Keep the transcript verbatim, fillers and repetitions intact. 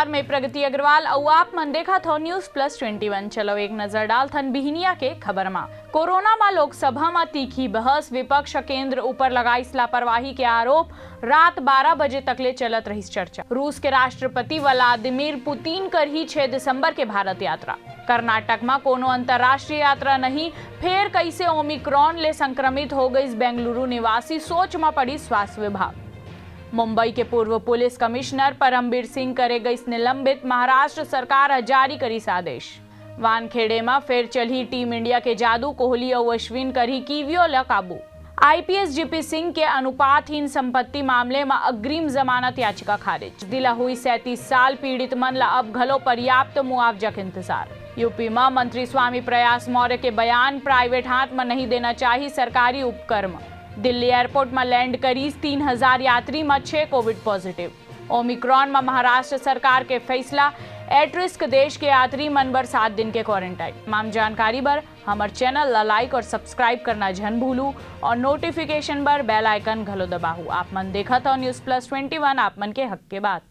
मैं प्रगति अग्रवाल अउ आप मन देखत हो News Plus Twenty One। चलो एक नजर डालथन बिहनिया के खबर मा। कोरोना मा लोकसभा मा तीखी बहस, विपक्ष केंद्र ऊपर लगाइस लापरवाही के आरोप। रात बारह बजे तक ले चलत रहिस चर्चा। रूस के राष्ट्रपति व्लादिमीर पुतिन करही छह दिसंबर के भारत यात्रा। कर्नाटक मा कोनो अंतर्राष्ट्रीय यात्रा नहीं, फेर कइसे ओमिक्रॉन ले संक्रमित हो गइस बेंगलुरु निवासी, सोच मा पड़िस स्वास्थ्य विभाग। मुंबई के पूर्व पुलिस कमिश्नर परमबीर सिंह करे गइस निलंबित, महाराष्ट्र सरकार ह जारी करिस आदेश। वानखेड़े म फेर चलही टीम इंडिया के जादू, कोहली अउ अश्विन करही किवियो ल काबू। आईपीएस जीपी सिंह के अनुपातहीन संपत्ति मामले म अग्रिम जमानत याचिका खारिज। दिला हुई सैंतीस साल पीड़ित मन ल अब घलो पर्याप्त मुआवजा के इंतजार। यूपी म मंत्री स्वामी प्रयास मौर्य के बयान, प्राइवेट हाथ म नहीं देना चाही सरकारी उपक्रम। दिल्ली एयरपोर्ट म लैंड करीस तीन हजार यात्री म छह कोविड पॉजिटिव। ओमिक्रॉन म महाराष्ट्र सरकार के फैसला, एट रिस्क देश के यात्री मन बर सात दिन के क्वारंटाइन। तमाम जानकारी बर हमर चैनल ला लाइक और सब्सक्राइब करना झन भूलू और नोटिफिकेशन बर बेल आइकन घलो दबाहू। आप मन देखत हो News Plus Twenty One, आप मन के हक के बात।